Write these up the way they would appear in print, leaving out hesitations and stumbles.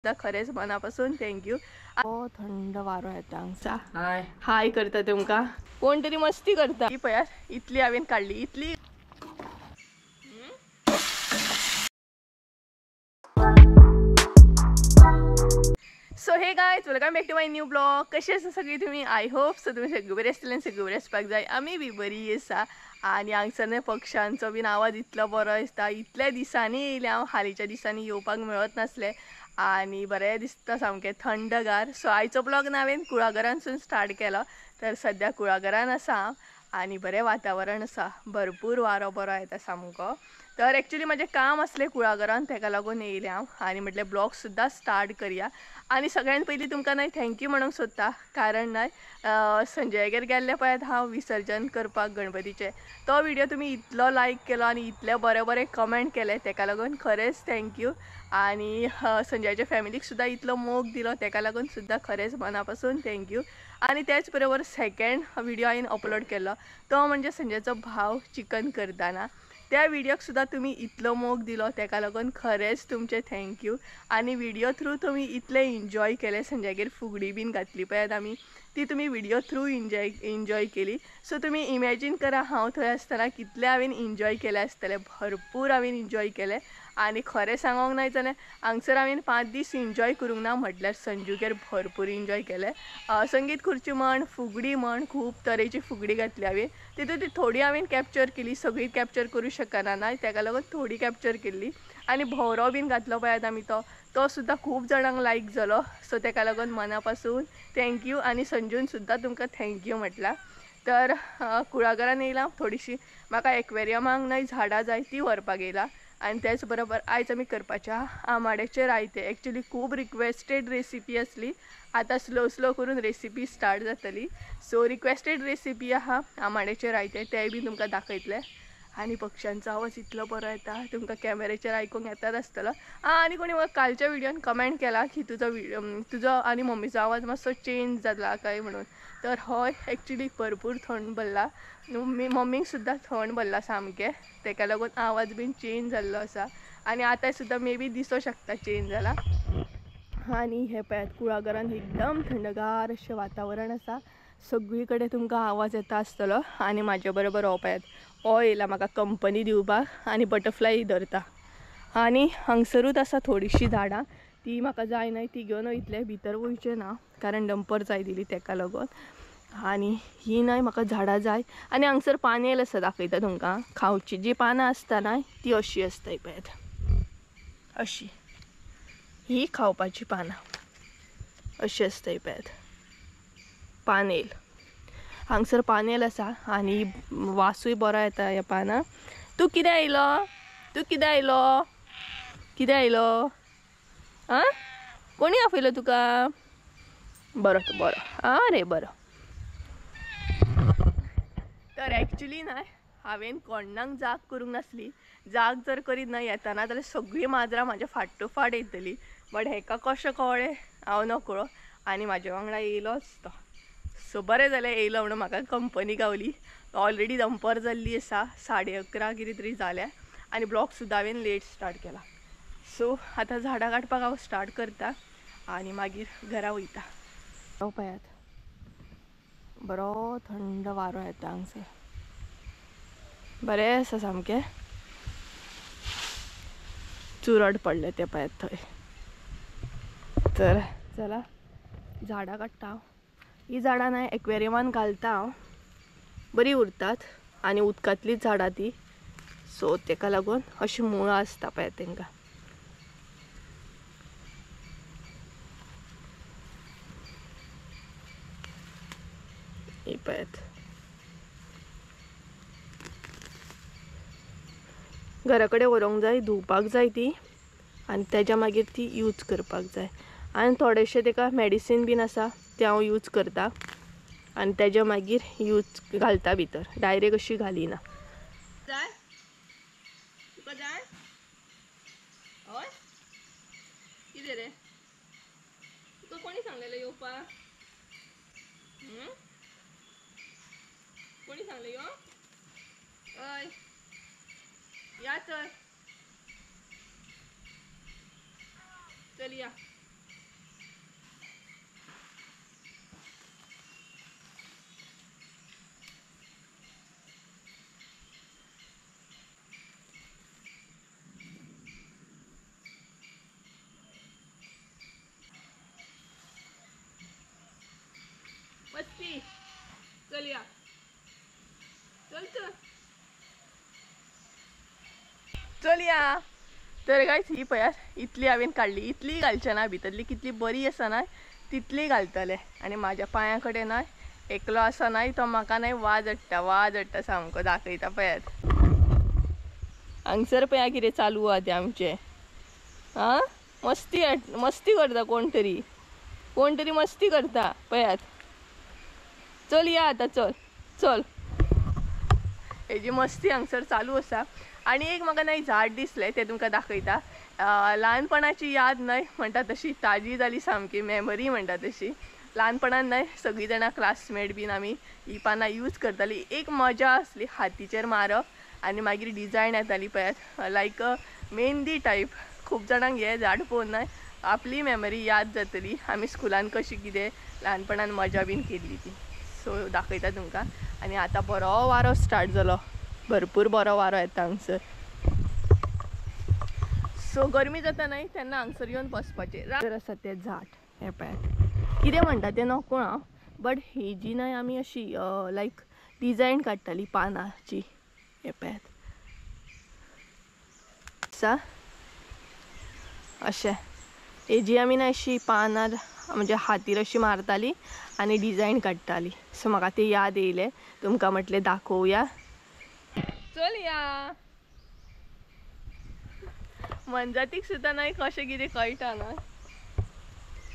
खरेंच मनापासून thank you. थंड वारो येता हांगसा. हाय हाय करता तुमकां. कोण तरी मस्ती करता. ही पळयात इतली हांवें काडली इतली. So hey guys, welcome back to my new blog. कशी आसा सगळी तुम्ही? I hope so तुम्ही सगळी बरी आसतली आनी सगळी बरी आसपाक जाय. आमी बी बरी आसा. आनी हांगसर न्हय पक्षांचो बीन आवाज इतलो बरो दिसता. इतल्या दिसांनी येयलें हांव, हालींच्या दिसांनी येवपाक मेळत नासलें आनी बरें दिसता सामकें थंडगार. सो आयचो ब्लॉग ना हांवें कुळागरांतसून स्टार्ट केलो. तर सद्या कुळागरान आसा हांव आनी बरें वातावरण आसा, भरपूर वारो बरो येता सामको. तर एक्चुली म्हजें काम आसलें कुळागरान, तेका लागून येयलें हांव आनी म्हटलें ब्लॉग सुद्दां स्टार्ट करया. आनी सगळ्यान पयलीं तुमकां न्हय thank you म्हणूंक सोदता, कारण न्हय संजयागेर गेल्लें पळयात हांव विसर्जन करपाक गणपतीचें, तो व्हिडियो तुमी इतलो लायक केलो आनी इतले बरे बरे कमेंट केले, तेका लागून खरेंच thank you. आनी संजयाच्या फॅमिलीक सुद्दां इतलो मोग दिलो, तेका लागून सुद्दां खरेंच मना पासून thank you. आनी त्याच बरोबर सेकेंड व्हिडियो हांवें अपलोड केलो तो म्हणजे संजयाचो भाव चिकन करतना, त्या व्हिडियोक सुद्दां तुमी इतलो मोग दिलो, तेका लागून खरेंच तुमचें thank you. आनी व्हिडियो थ्रू तुमी इतलें एन्जॉय केलें, संजयागेर फुगडी बीन घातली पळयात आमी, ती तुमी व्हिडियो थ्रू एन्जॉय केली. सो तुमी इमॅजीन करा हांव थंय आसतना कितलें हांवें एन्जॉय केलें आसतलें, भरपूर हांवें एन्जॉय केलें. आनी खरें सांगोंक नाय जाल्यार हांगसर हांवें 5 दीस एन्जॉय करूंक ना म्हटल्यार संजूगेर भरपूर एन्जॉय केलें. संगीत खुर्ची म्हण, फुगडी म्हण, खूब तरेची फुगडी घातली हांवें. तितून ती थोडी हांवें कॅप्चर केली, सगळी कॅप्चर करूं शकना ना, तेका लागून थोडी कॅप्चर केल्ली. आनी भोंवरो बीन घातलो पळयात आमी, तो सुद्दां खूब जाणांक लायक जालो. सो तेका लागून मना पासून thank you. आनी संजून सुद्दां तुमकां thank you म्हटलां. तर कुळागरान येयलां, थोडीशी म्हाका एक्वेरियमाक न्हय झाडां जाय ती व्हरपाक येयला. आनी त्याच बरोबर आयज आमी करपाच्या आमाड्याचें रायतें. एक्चुली खूब रिक्वेस्टेड रेसिपी आसली, आतां स्लो स्लो करून रेसिपी स्टार्ट जातली. सो रिक्वेस्टेड रेसिपी आहा आमाड्याचें रायतें, तेंय बी तुमकां दाखयतलें. आनी पक्ष्यांचो आवाज इतलो बरो येता, तुमकां कॅमेरेचेर आयकूंक येतात आसतलो. आनी कोणी म्हाका कालच्या व्हिडियोन कमेंट केला की तुजो आनी मम्मीचो आवाज मातसो चेंज जाला काय म्हणून. तर हय, एक्चुली भरपूर थंड भरला, मम्मीक सुद्दां थंड भरला सामकें, तेका लागून आवाज बीन चेंज जाल्लो आसा. आनी आतां सुद्दां मे बी दिसो शकता चेंज जाला. आनी हे पळयात कुळागरान एकदम थंडगार अशें वातावरण आसा, सगळी कडेन तुमकां आवाज येता आसतलो. आनी म्हाजे बरोबर हो पळयात हो येयला म्हाका कंपनी दिवपाक आनी बटरफ्लाय धरता. आनी हांगसरूच आसा थोडीशीं झाडां, ती म्हाका जाय न्हय ती घेवन वयतले, भितर वयचें ना कारण डंपर जाय दिली तेका लागून. आनी ही न्हय म्हाका झाडां जाय. आनी हांगसर पानेल आसा, दाखयता तुमकां. खावची जी पानां आसता न्हय ती अशी आसता, पळयात अशी ही खावपाची पानां अशी आसता, पळयात पानेल. हांगसर पानेल आसा आनी वासूय बरो येता ह्या पानां. तूं कितें आयलो? तूं कितें आयलो? कितें आयलो? आं, कोणी आपयलो तुका? बरो तूं, बरो आं रे, बरो. तर एक्चुली न्हय हांवें कोणाक जाग करूंक नासली. जाग जर करीत ना येताना जाल्यार सगळीं माजरां म्हाज्या फाट टू फाट येतली, बट हेका कशें कळ्ळें हांव नकळो. आनी म्हाज्या वांगडा येयलोच तो. सो बरें जालें येयलो म्हणून म्हाका कंपनी गावली. ऑलरेडी दंपर जाल्ली आसा, 11:30 कितें तरी जाल्या. आनी ब्लॉग सुद्दां हांवें लेट स्टार्ट केला. सो आतां झाडां काडपाक हांव स्टार्ट करता आनी मागीर घरा वयता. पळयात बरो थंड वारो येता हांगसर, बरें आसा सामकें. चुरट पडलें तें पळयात थंय. तर चला झाडां काडटा हांव. ही झाडां न्हय एक्वेरियमान घालता हांव, बरीं उरतात आनी उदकांतलीच झाडां ती. सो तेका लागून अशीं मुळां आसता पळयात तेंकां. ही पळयात घरा कडेन व्हरूंक जाय, धुवपाक जाय ती, आनी तेज्या मागीर ती यूज करपाक जाय. आनी थोडेशें तेका मेडिसीन बीन आसा तें हांव यूज करता आनी तेज्या मागीर यूज घालता भितर, डायरेक्ट अशी घालिना. जाय तुका? जाय? हय, कितें रे तुका कोणी सांगलेलें येवपाक? कोणी सांगलें यो? हय या, चल चल या. या. तर गायस ही पळयात इतली हांवें काडली, इतली घालचे ना, भितरली कितली बरी आसा ना तितली घालतले. आनी म्हाज्या पांया कडेन ना एकलो आसा ना तो म्हाका न्हय वाज हाडटा, वाज हाडटा सामको. दाखयता पळयात हांगसर पळया कितें चालू आहा तें आमचें. आं मस्ती मस्ती करता कोण तरी, कोण तरी मस्ती करता पळयात. चल या आतां, चल चल. हेजी मस्ती हांगसर चालू आसा. आनी एक म्हाका न्हय झाड दिसलें तें तुमकां दाखयता. ल्हानपणाची याद न्हय म्हणटा तशी ताजी जाली सामकी मेमरी म्हणटा तशी. ल्हानपणान न्हय सगळीं जाणां क्लासमेट बीन आमी ही पानां यूज करताली. एक मजा आसली हातीचेर मारप आनी मागीर डिजायन येताली पळयात, लायक मेहंदी टायप. खूब जाणांक हें झाड पळोवन न्हय आपली मेमरी याद जातली, आमी स्कुलान कशी कितें ल्हानपणान मजा बीन केल्ली ती. सो दाखयता तुमकां. आनी आतां बरो वारो स्टार्ट जालो, भरपूर बरो वारो येता हांगसर. सो गरमी जाता न्हय तेन्ना हांगसर येवन बसपाचें. आसा तें झाड हें पळयात, कितें म्हणटा तें नको हांव, बट हेजी न्हय आमी अशी लायक डिजायन काडटाली पानाची. हें पळयात आसा अशें. हेजी आमी न्हय अशी पानार म्हणजे हातीर अशी मारताली आनी डिजायन काडटाली. सो म्हाका तें याद येयलें, तुमकां म्हटलें दाखोवया. चल या. मनजातीक सुद्दां न्हय कशें कितें कळटा न्हय,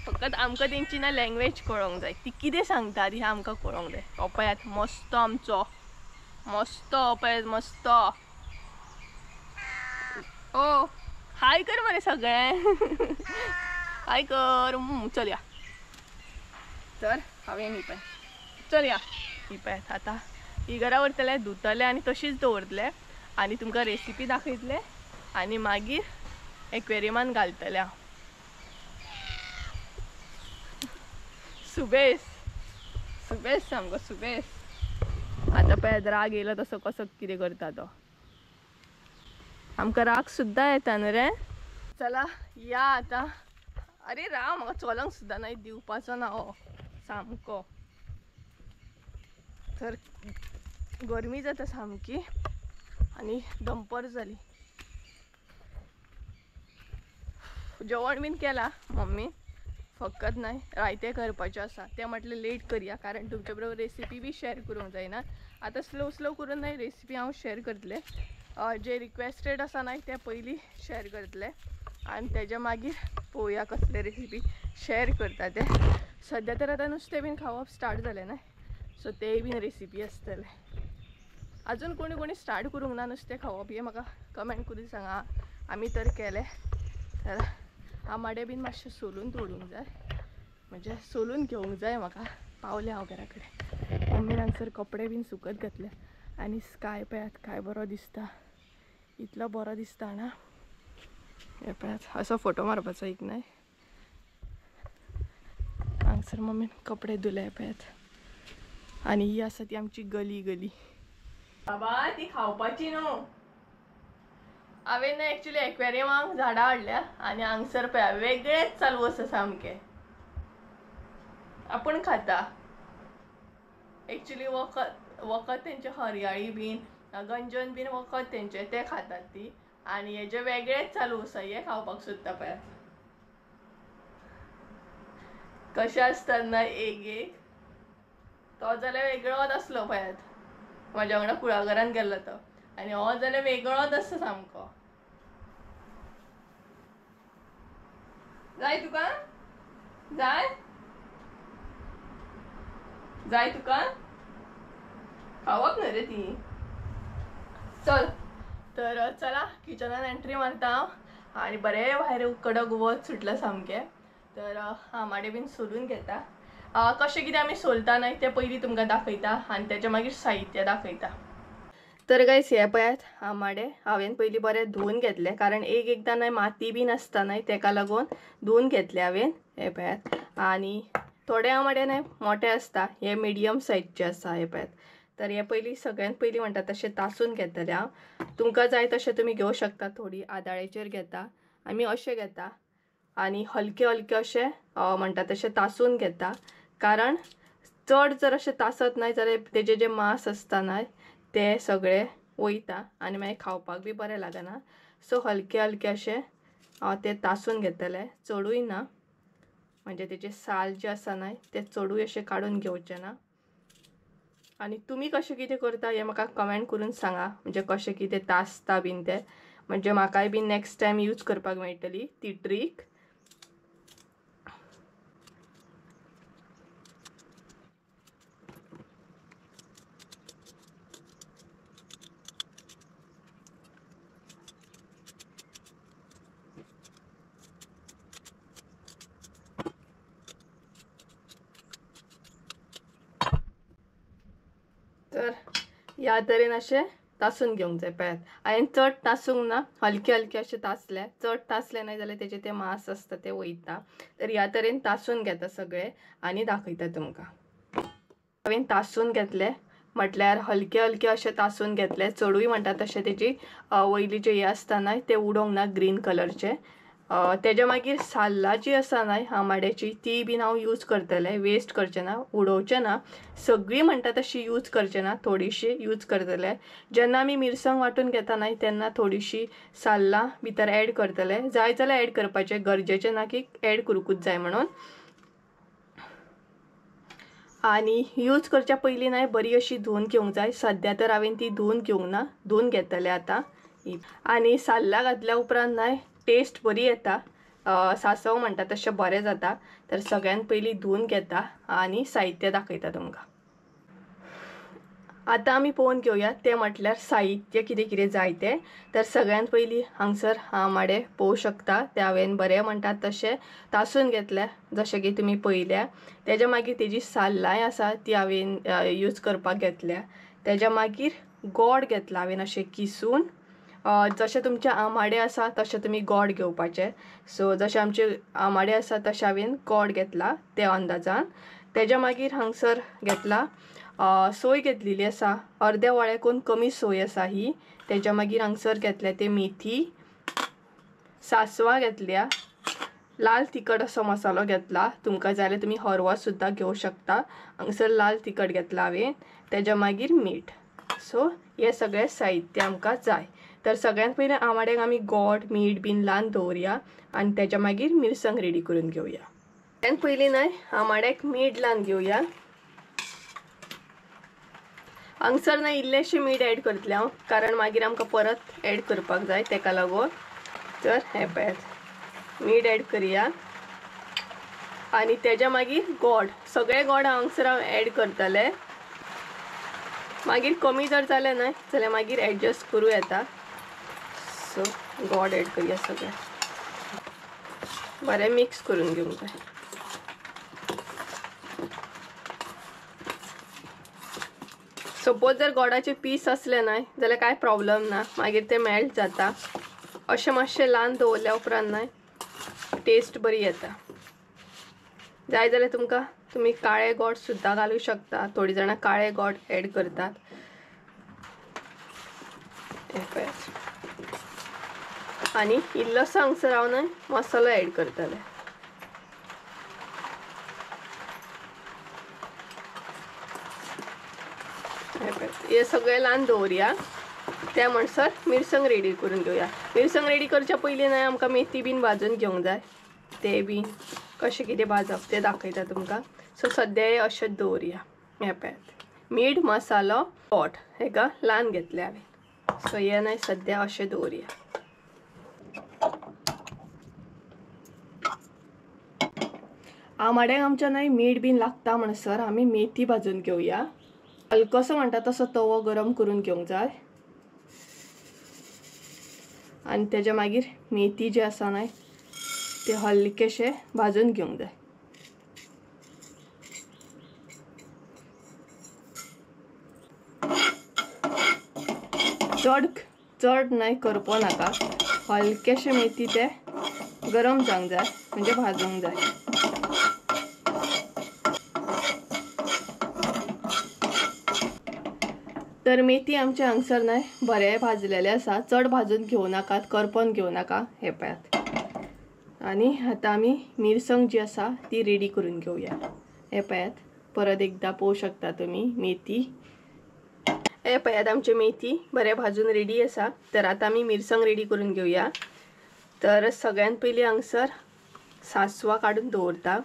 फकत आमकां तेंची ना लँग्वेज कळोंक जाय, ती कितें सांगता ती आमकां कळोंक जाय. हो पळयात मस्तो आमचो, मस्तो पळयात मस्तो. ओ हाय कर मरे सगळें, हाय कर. चल या. तर हांवें ही पळय, चल या. ही पळयात आतां ही घरा व्हरतले, धुतले आनी तशीच दवरतले आनी तुमकां रेसिपी दाखयतले आनी मागीर एक्वेरियमान घालतले हांव. सुबेस सुबेस सामको सुबेस. आतां पळयात राग येयलो तसो कसो कितें करता तो. आमकां राग सुद्दां येता न्हू रे. चला या आतां. अरे राव, म्हाका चलोंक सुद्दां न्हय दिवपाचो ना हो सामको. तर गरमी जाता सामकी आनी दंपर जाली. जेवण बीन केलां मम्मी, फकत न्हय रायतें करपाचें आसा तें म्हटलें लेट करया, कारण तुमचे बरोबर रेसिपी बी शेअर करूंक जायना. आतां स्लो स्लो करून न्हय रेसिपी हांव शेअर करतलें. जे रिक्वेस्टेड आसा न्हय तें पयलीं शेअर करतलें आनी तेज्या मागीर पळोवया कसले रेसिपी शेअर करता ते. सद्या तर आतां नुस्तें बीन खावप स्टार्ट जालें न्हय, सो तेय बीन रेसिपी आसतले. अजून कोणी कोणी स्टार्ट करूंक ना नुस्तें खावप हें म्हाका कमेंट करून सांगा. आमी तर केलें. तर आमाडे बीन मातशें सोलून दवरूंक जाय, म्हणजे सोलून घेवंक जाय म्हाका. पावलें हांव घरा कडेन. मम्मीन हांगसर कपडे बीन सुकत घातले आनी स्काय पळयात काय बरो दिसता, इतलो बरो दिसता ना. हे पळयात असो फोटो मारपाचो एक न्हय. हांगसर मम्मीन कपडे धुले पळयात. आनी ही आसा ती आमची गली गली. बाबा ती खावपाची न्हू. हांवें न्हय एक्चुली एक्वेरियमाक झाडां हाडल्या आनी हांगसर पळया वेगळेच चालू आसा सामकें. आपूण खाता एक्चुली वखद वखद तेंचे हरयाळी बीन गंजन बीन वखद तेंचे ते खातात ती. आनी हेजे वेगळेच चालू आसा, हे खावपाक सोदता पळयात कशें आसतात न्हय एक एक. तो जाल्यार वेगळोच आसलो पळयात, म्हाज्या वांगडा कुळागरान गेल्लो तो, आनी हो जाल्यार वेगळोच आसता सामको. जाय तुका? जाय जाय तुका? खावप न्हय रे ती. चल तर चला किचनान एंट्री मारता हांव. आनी बरें भायर कडक वत सुटलां सामकें. तर आमाडे बीन सोलून घेता. कशें कितें आमी सोलता न्हय तें पयलीं तुमकां दाखयता आनी तेच्या मागीर साहित्य दाखयता. तर गायस हे पळयात आमाडे हांवें पयलीं बरें धुवन घेतले, कारण एक एकदां न्हय माती बीन आसता न्हय तेका लागून धुवन घेतले हांवें. हे पळयात. आनी थोडे आमाडे न्हय मोठे आसता, हे मिडियम सायजचे आसा. हे पळयात. तर हे पयलीं सगळ्यांत पयलीं म्हणटा तशें तासून घेतलें हांव. तुमकां जाय तशें तुमी घेवं शकता. थोडी आदाळेचेर घेता, आमी अशें घेता आनी हलके हलके अशें म्हणटा तशें तासून घेता, कारण चड जर अशें तासत न्हय जाल्यार तेजे जे मांस आसता न्हय ते सगळे वयता आनी मागीर खावपाक बी बरें लागना. सो हलके हलके अशें हांव ते तासून घेतलें, चडूय ना, म्हणजे तेचे साल जे आसा न्हय ते चडूय अशें काडून घेवचें ना. आनी तुमी कशें कितें करता हें म्हाका कमेंट करून सांगा, म्हणजे कशें कितें तासता बीन तें, म्हणजे म्हाकाय बी नेक्स्ट टायम यूज करपाक मेळटली ती ट्रीक. तर ह्या तरेन अशें तासून घेवंक जाय. पळयात हांवें चड तासूंक ना, हलके हलके अशें तासले. चड तासले ना जाल्यार तेजे ते मांस आसता ते वयता. तर ह्या तरेन तासून घेता सगळे आनी दाखयता तुमकां. हांवें तासून घेतले म्हटल्यार हलके हलके अशें तासून घेतले, चडूय म्हणटा तशें तेजी वयली जे हे आसता न्हय ते उडोवंक ना ग्रीन कलरचे. तेज्या मागीर साल्लां जी आसा न्हय आंबाड्याची ती बीन हांव यूज करतलें, वेस्ट करचें ना, उडोवचें ना. सगळीं म्हणटा तशी यूज करचें ना, थोडीशी यूज करतले. जेन्ना आमी मिरसांग वांटून घेता न्हय तेन्ना थोडीशी साल्लां भितर एड करतले. जाय जाल्यार एड करपाचें, गरजेचें ना की एड करूंकूच जाय म्हणून. आनी यूज करच्या पयलीं न्हय बरी अशी धुवन घेवंक जाय. सद्या तर हांवें ती धुवन घेवंक ना, धुवन घेतले आतां. आनी साल्लां घातल्या उपरांत न्हय टेस्ट बरी येता, सांसव म्हणटा तशें बरें जाता. तर सगळ्यान पयलीं धुवन घेता आनी साहित्य दाखयता तुमकां. आतां आमी पळोवन घेवया तें म्हटल्यार साहित्य कितें कितें जाय तें. तर सगळ्यान पयलीं हांगसर आंबाडे पळोवंक शकता, ते हांवें बरें म्हणटात तशें तासून घेतले जशें की तुमी पळयल्या. तेज्या मागीर तेजी साल्लांय आसा ती हांवें यूज करपाक घेतल्या. तेज्या मागीर गोड घेतला हांवें अशें किसून, जशें तुमचे आंबाडे आसा तशें तुमी गोड घेवपाचें. सो जशें आमचे आंबाडे आसा तशें हांवें गोड घेतला ते अंदाजान. तेज्या मागीर हांगसर घेतला सोय घेतलेली आसा, अर्द्या वळ्याकून कमी सोय आसा ही. तेज्या मागीर हांगसर घेतल्या ते मेथी, सांसवां घेतल्या, लाल तिखट असो मसालो घेतला. तुमकां जाय जाल्यार तुमी हरवो सुद्दां घेवं शकता. हांगसर लाल तिखट घेतला हांवें. तेज्या मागीर मीठ. सो हें सगळें साहित्य आमकां जाय. तर सगळ्यांत पयलीं आंबाड्याक आमी गोड मीठ बीन लावन दवरया आनी तेज्या मागीर मिरसांग रेडी करून घेवया. सगळ्यांत पयलीं न्हय आंबाड्याक मीठ लावन घेवया. हांगसर न्हय इल्लेशें मीठ एड करतलें हांव, कारण मागीर आमकां परत एड करपाक जाय तेका लागून. तर हें पळयात मीठ एड करया आनी तेज्या मागीर गोड, सगळें गोड हांगसर हांव एड करतलें. मागीर कमी जर जालें न्हय जाल्यार मागीर एडजस्ट करूं येता. सो गोड एड करया सगळें, बरें मिक्स करून घेवंक जाय. सपोज जर गोडाचे पीस आसले न्हय जाल्यार कांय प्रॉब्लम ना, मागीर ते मेल्ट जाता. अशें मातशें ल्हान दवरल्या उपरांत न्हय टेस्ट बरी येता. जाय जाल्यार तुमकां तुमी काळे गोड सुद्दां घालूं शकता, थोडीं जाणां काळे गोड एड करतात. आनी इल्लोसो हांगसर हांव न्हय मसालो एड करतलें. हे सगळें ल्हान दवरया. त्या म्हणसर मिरसांग रेडी करून घेवया. मिरसांग रेडी करच्या पयलीं न्हय आमकां मेथी बीन भाजून घेवंक जाय, ते बीन कशें कितें भाजप तें दाखयता तुमकां. सो सद्या हें अशेंच दवरया. हें पळयात मीठ मसालो गोड हेका ल्हान घेतलें हांवें. सो हें न्हय सद्या अशें दवरया. आंबाड्याक आमच्या न्हय मीठ बीन लागता म्हणसर आमी मेथी भाजून घेवया. हलकोसो म्हणटा तसो तवो गरम करून घेवंक जाय आनी तेज्या मागीर मेथी जी आसा न्हय ते हलकेशे भाजून घेवंक जाय. चड चड न्हय करपो नाका, हलकेशे मेथी ते गरम जावंक जाय, म्हणजे भाजूंक जाय. तर मेथी आमचे हांगसर न्हय बरें भाजलेले आसा, चड भाजून घेवं नाकात, करपोन घेवं नाका. हें पळयात. आनी आतां आमी मिरसांग जी आसा ती रेडी करून घेवया. हें पळयात परत एकदां पळोवंक शकता तुमी मेथी. हे पळयात आमची मेथी बरें भाजून रेडी आसा. तर आतां आमी मिरसांग रेडी करून घेवया. तर सगळ्यात पयलीं हांगसर सासवां काडून दवरता.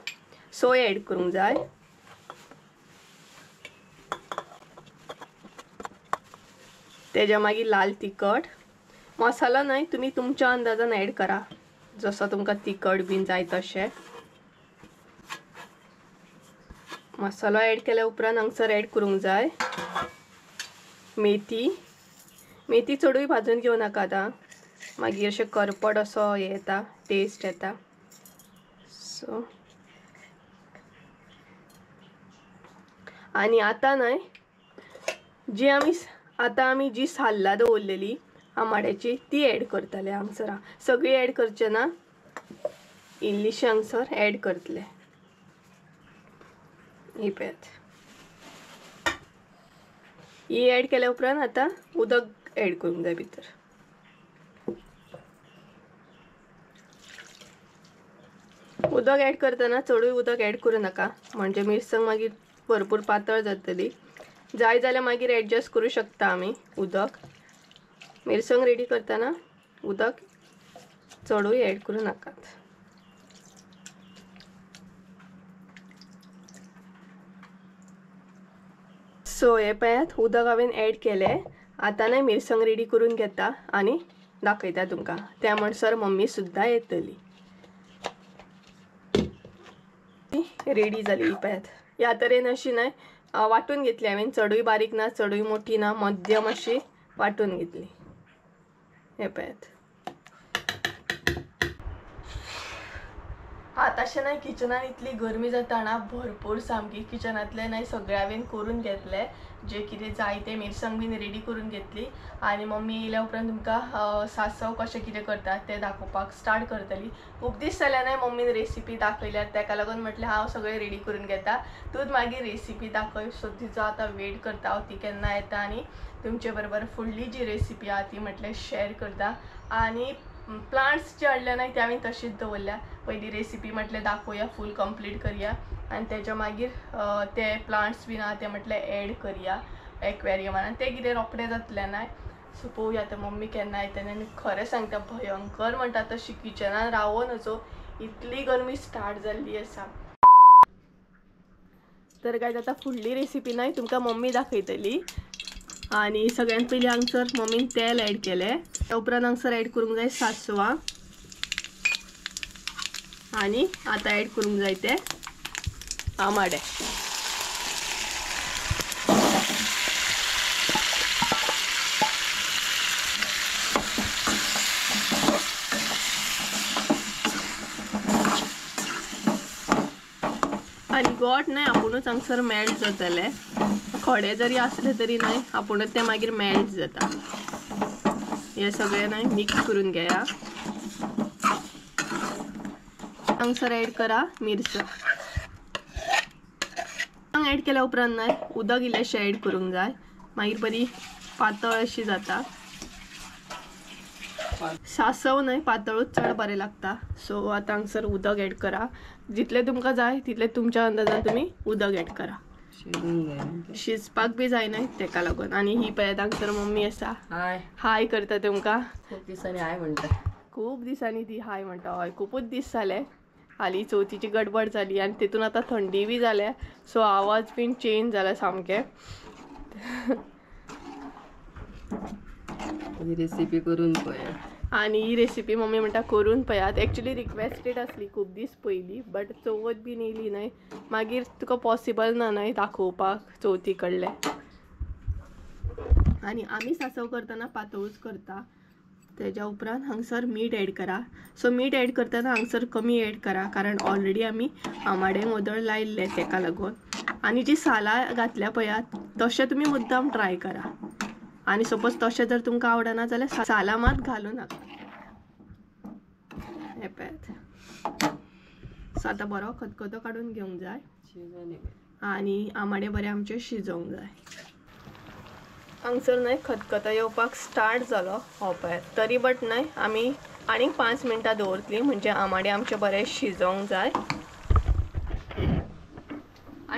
सोय एड करूंक जाय. तेज्या मागीर लाल तिखट, मसाला न्हय तुमी तुमच्या अंदाजान एड करा, जसो तुमकां तिखट बीन जाय तशें. मसालो एड केल्या उपरांत हांगसर एड करूंक जाय मेथी. मेथी चडूय भाजून घेवं नाका आतां, मागीर अशें करपट असो हे येता, टेस्ट येता. सो आनी आतां न्हय जी आमी आतां आमी जी साल्लां दवरलेली आमाड्याची ती एड करतले हांगसर. सगळी एड करचे ना, इल्लीशी हांगसर एड करतले. ही पळयात, ही एड केल्या उपरांत आतां उदक एड करूंक जाय भितर. उदक एड करतना चडूय उदक एड करूं नाका, म्हणजे मिरसांग मागीर भरपूर पातळ जातली. जाय जाल्यार मागीर एडजस्ट करूं शकता आमी उदक. मिरसांग रेडी करतना उदक चडूय एड करूं नाकात. सो हे पळयात उदक हांवें एड केलें. आतां न्हय मिरसांग रेडी करून घेता आनी दाखयता तुमकां. त्या म्हणसर मम्मी सुद्दां येतली. रेडी जाली पळयात. ह्या तरेन अशी न्हय वांटून घेतली हांवें, चडूय बारीक ना चडूय मोठी ना, मध्यम अशी वांटून घेतली. हे पळयात. आतां न्हय किचनान इतली गरमी जाता ना भरपूर सामकी. किचनांतलें न्हय सगळें हांवें करून घेतलें, जे कितें जाय तें मिरसांग बीन रेडी करून घेतली. आनी मम्मी येयल्या उपरांत तुमकां सांसव कशें कितें करतात तें दाखोवपाक स्टार्ट करतली. खूब दीस जाले न्हय मम्मीन रेसिपी दाखयल्यार, ताका लागून म्हटलें हांव सगळें रेडी करून घेता, तूंच मागीर रेसिपी दाखय. सो तिचो आतां वेट करता हांव, ती केन्ना येता आनी तुमचे बरोबर फुडली जी रेसिपी आहा ती म्हटलें शेअर करता. आनी प्लांट्स जे हाडले न्हय ते हांवें तशीच दवरल्या. पयली रेसिपी म्हटलें दाखोवया, फूल कंप्लीट करया आनी तेच्या मागीर ते प्लांट्स बीन आहा ते म्हटलें एड करया एक्वेरियमान, आनी ते कितें रोखडें जातलें न्हय. सो पळोवया आतां मम्मी केन्ना येतली. आनी खरें सांगता भयंकर म्हणटा तशी किचनान रावो नजो, इतली गरमी स्टार्ट जाल्ली आसा. तर काय आतां फुडली रेसिपी न्हय तुमकां मम्मी दाखयतली. आनी सगळ्यात पयलीं हांगसर मम्मीन तेल एड केलें. त्या उपरांत हांगसर एड करूंक जाय सासवां आनी आतां एड करूंक जाय ते आमाडे. आनी गोट न्हय आपुणूच हांगसर मेल्ट जातलें, खडे जरी आसले तरी न्हय आपुणूच ते मागीर मेल्ट जाता. हे सगळें न्हय मिक्स करून घेया. हांगसर एड करा मिरसांग. एड केल्या उपरांत न्हय उदक इल्लेशें एड करूंक जाय, मागीर बरी पातळ अशी जाता. सांसव न्हय पातळूच चड बरें लागता. सो आतां हांगसर उदक एड करा, जितलें तुमकां जाय तितलें तुमच्या अंदाजान तुमी उदक एड करा. शिजपाक बी जाय न्हय तेका लागून. आनी ही पळयात हांगसर मम्मी आसा, हाय हाय करता तुमकां. खूब दिसांनी हाय म्हणटा, खूब दिसांनी ती हाय म्हणटा. हय खुबूच दीस जाले, हालीं चवथीची गडबड जाली आनी तितून आतां थंडी बी जाल्या, सो आवाज बीन चेंज जाला सामकें. रेसिपी करून पळयात. आनी ही रेसिपी मम्मी म्हणटा करून पळयात. एक्चुली रिक्वेस्टेड आसली खूब दीस पयलीं, बट चवथ बीन येयली न्हय, मागीर तुका पॉसिबल ना न्हय दाखोवपाक चवथी कडलें. आनी आमी सांसव करतना पातळूच करता. तेज्या उपरांत हांगसर मीठ एड करा. सो मीठ एड करतना हांगसर कमी एड करा, कारण ऑलरेडी आमी आमाड्यांक वदळ लायिल्लें तेका लागून. आनी जी सालां घातल्या पळयात तशें तुमी मुद्दाम ट्राय करा. आनी सपोज तशें जर तुमकां आवडना जाल्यार सालां मात घालूं नाका. हें पळयात. सो आतां बरो खतखतो काडून घेवंक जाय आनी आमाडे बरे आमचे शिजोवंक जाय. हांगसर न्हय खतखतो येवपाक स्टार्ट जालो हो पळयात, तरी बट न्हय आमी आनीक 5 मिनटां दवरतली, म्हणजे आमाडे आमचे बरे शिजोवंक जाय.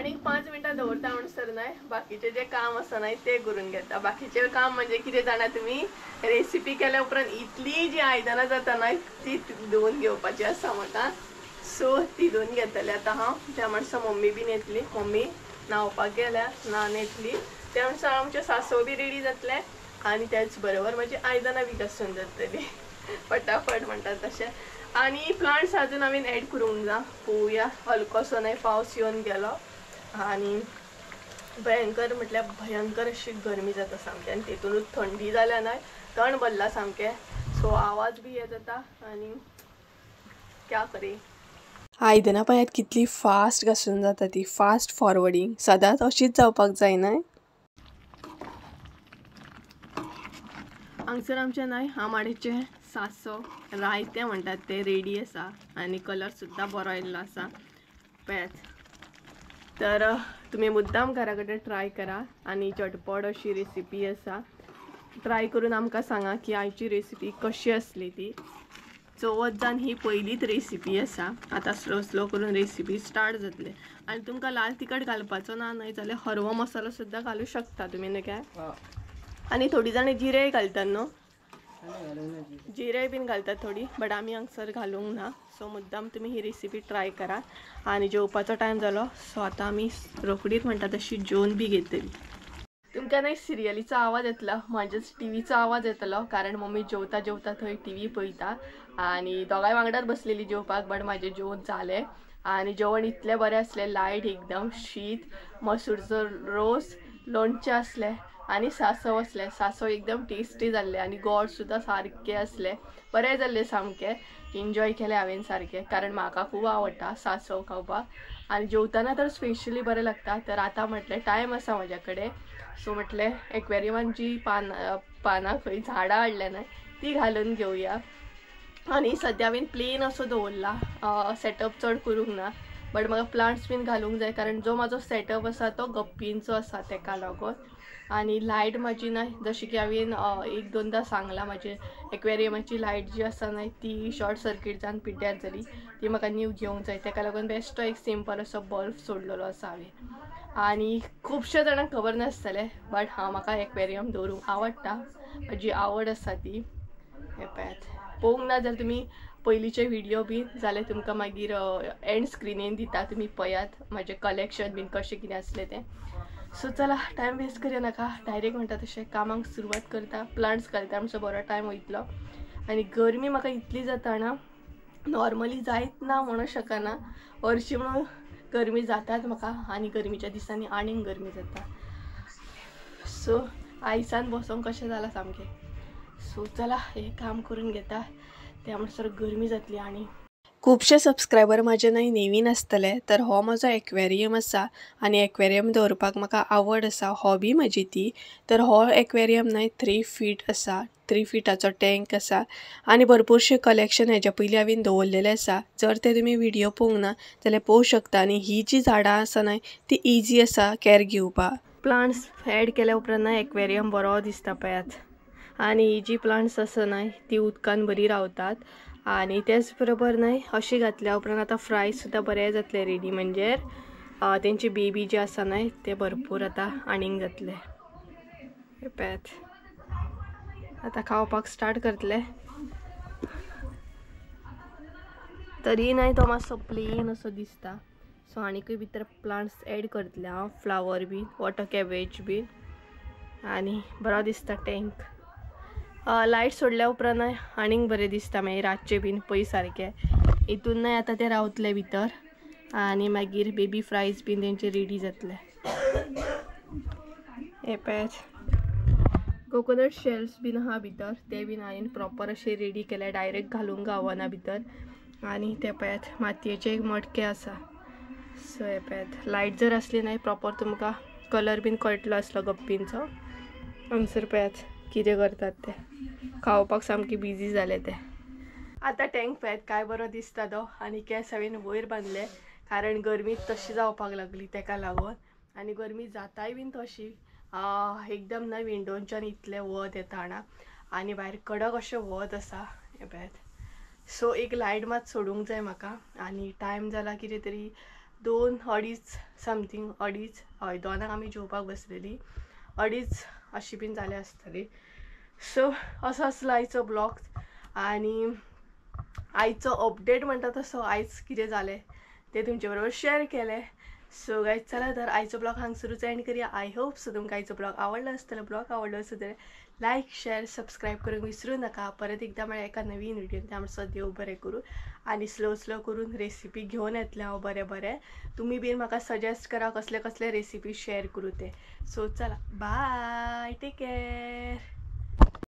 आनी 5 मिनटां दवरता म्हणसर न्हय बाकीचें जें काम आसा न्हय तें करून घेता. बाकीचें काम म्हणजे कितें जाणा तुमी, रेसिपी केल्या उपरांत इतली जी आयदनां जाता न्हय ती धुवन घेवपाची आसा म्हाका. सो ती धुवन घेतले आतां हांव. त्या म्हणसर मम्मी बीन येतली, मम्मी न्हांवपाक गेल्या, न्हावन येतली. त्या म्हणसर आमचें सांसव बी रेडी जातलें आनी त्याच बरोबर म्हजी आयदनां बी घासून जातली फटाफट म्हणटात तशें. आनी प्लांट्स आजून हांवें एड करूंक ना, पळोवया. हलकोसो न्हय पावस येवन गेलो आनी भयंकर म्हटल्यार भयंकर अशी गरमी जाता सामकी आनी तेतूनच थंडी जाल्या न्हय तण भरला सामकें. सो आवाज बी हे जाता आनी क्या करे. आयदनां पळयात कितली फास्ट घासून जाता ती, फास्ट फॉरवर्डींग सदांच अशीच जावपाक जाय न्हय. हांगसर आमचें न्हय आमाड्याचें सांसव रायतें म्हणटात तें रेडी आसा आनी कलर सुद्दां बरो आयिल्लो आसा पळयात. तर तुमी मुद्दाम घरा कडेन ट्राय करा आनी झटपट अशी रेसिपी आसा. ट्राय करून आमकां सांगा की आयची रेसिपी कशी आसली ती. चवथ जावन ही पयलीच रेसिपी आसा. आतां स्लो स्लो करून रेसिपी स्टार्ट जातले. आनी तुमकां लाल तिखट घालपाचो ना न्हय जाल्यार हरवो मसालो सुद्दां घालूं शकता तुमी न्हय काय. आनी थोडी जाणां जिरें घालतात न्हू, जिरें बीन घालतात थोडी, बट आमी हांगसर घालूंक ना. सो मुद्दाम तुमी ही रेसिपी ट्राय करा. आनी जेवपाचो टायम जालो, सो आतां आमी रोखडीच म्हणटा तशी जेवन बी घेतली. तुमकां न्हय सिरियलीचो आवाज येतलो, म्हणजेच टिवीचो आवाज येतलो, कारण मम्मी जेवता जेवता थंय टिवी पळयता आनी दोगांय वांगडाच बसलेली जेवपाक. बट म्हाजें जेवण जालें आनी जेवण इतलें बरें आसलें, लायट एकदम शीत, मसूरचो रोस, लोणचें आसलें आनी सांसव आसलें. सांसव एकदम टेस्टी जाल्लें आनी गोड सुद्दां सारकें आसलें, बरें जाल्लें सामकें. एन्जॉय केलें हांवें सारकें, कारण म्हाका खूब आवडटा सांसव खावपाक आनी जेवतना तर स्पेशली बरें लागता. तर आतां म्हटलें टायम आसा म्हाज्या कडेन, सो म्हटलें एक्वेरियमान जी पानां खंय झाडां हाडल्या न्हय ती घालून घेवया. आनी सद्या हांवें प्लेन असो दवरला, सेटअप चड करूंक ना, बट म्हाका प्लांट्स बीन घालूंक जाय कारण जो म्हाजो सेटअप आसा तो गप्पींचो आसा तेका लागून. आनी लायट म्हाजी ना, जशी की हांवें 1-2दा सांगलां, म्हाजे एक्वेरियमाची लायट जी आसा न्हय ती शॉर्ट सर्कीट जावन पिड्ड्यार जाली, ती म्हाका न्यू घेवंक जाय. तेका लागून बेश्टो एक सिंपल असो बल्ब सोडलेलो आसा हांवें. आनी खुबश्या जाणांक खबर नासतलें, बट हांव म्हाका एक्वेरियम दवरूंक आवडटा, म्हजी आवड आसा ती. हें पळयात, पळोवंक ना जाल्यार तुमी पयलींचे व्हिडियो बीन जाल्यार तुमकां मागीर एंड स्क्रिनीन दिता, तुमी पळयात म्हाजें कलेक्शन बीन कशें कितें आसलें तें. सो चला टायम वेस्ट करया नाका, डायरेक्ट म्हणटा तशें कामाक सुरवात करता. प्लांट्स घालता आमचो बरो टायम वयतलो. आनी गरमी म्हाका इतली जाता ना, नॉर्मली जायत ना म्हणूं शकना, हरशीं म्हणून गरमी जातात म्हाका आनी गरमीच्या दिसांनी आनीक गरमी जाता. सो आयसान बसोंक कशें जालां सामकें. सो चला हें काम करून घेता, त्या म्हणसर गरमी जातली. आनी खुबशे सबस्क्रायबर म्हाजे न्हय नवीन आसतले, तर हो म्हजो एक्वेरियम आसा आनी एक्वेरियम दवरपाक म्हाका आवड आसा, हॉबी म्हाजी ती. तर हो एक्वेरियम न्हय 3 फीट आसा, 3 फिटाचो टँक आसा आनी भरपूरशें कलेक्शन हेज्या पयलीं हांवें दवरलेलें आसा. जर ते तुमी व्हिडियो पळोवंक ना जाल्यार पळोवंक शकता. आनी ही जी झाडां आसा न्हय ती इजी आसा कॅर घेवपाक. प्लांट्स एड केल्या उपरांत न्हय एक्वेरियम बरो दिसता पळयात. आनी ही जी प्लांट्स आसा न्हय ती उदकान बरी रावतात आनी तेच बरोबर न्हय अशी घातल्या उपरांत आतां फ्राय सुद्दां बरें जातले रेडी, म्हणजे तेंची बेबी जी आसा न्हय ते भरपूर आतां आनीक जातले. पळयात आतां खावपाक स्टार्ट करतले. तरी न्हय तो मातसो प्लेन असो दिसता, सो आनीकूय भितर प्लांट्स एड करतले हांव, फ्लावर बीन, वॉटर कॅबेज बीन, आनी बरो दिसता टँक. लायट सोडल्या उपरांत आनीक बरें दिसता मागीर रातचें बीन पळय सारकें. हितून न्हय आतां ते रावतले भितर आनी मागीर बेबी फ्रायज बीन तेंचे रेडी जातले. हे पळयात कोकोनट शेल्स बीन आहा भितर, ते बीन हांवें प्रॉपर अशें रेडी केले, डायरेक्ट घालूंक गावना भितर. आनी ते पळयात मातयेचे एक मटके आसा. सो हे पळयात लायट जर आसली न्हय प्रॉपर तुमकां कलर बीन कळटलो आसलो गप्पींचो. हांगसर पळयात कितें करतात ते, खावपाक सामकी बिजी जाले ते. आतां टँक पळयात काय बरो दिसता तो. आनी केंस हांवें वयर बांदले कारण गरमी तशी जावपाक लागली तेका लागून, आनी गरमी जाताय बीन तशी एकदम न्हय विंडोंच्यान इतलें वत येता जाणा, आनी भायर कडक अशें वत आसा. हें पळयात. सो एक लायट मात सोडूंक जाय म्हाका. आनी टायम जाला कितें तरी 2 अडीच समथींग, अडीच, हय 2 आमी जेवपाक बसलेली, अडीच अशी बीन जाले आसतली. सो असो आसलो आयचो ब्लॉग आनी आयचो अपडेट म्हणटा तसो आयज कितें जालें तें तुमचे बरोबर शेअर केलें. सो गायज चला तर आयचो ब्लॉग हांगसरूच एंड करया. I hope so तुमकां आयचो ब्लॉग आवडलो आसतलो. ब्लॉग आवडलो आसत जाल्यार लायक शेअर सबस्क्रायब करूंक विसरूं नाका. परत एकदां म्हळ्यार एका नवीन व्हिडियोन त्या म्हणसर देव बरें करूं आनी स्लो स्लो करून रेसिपी घेवन येतलें हांव बरें बरें. तुमी बीन म्हाका सजेस्ट करा कसले कसले रेसिपी शेअर करूं ते. सो चला बाय, टेक केअर.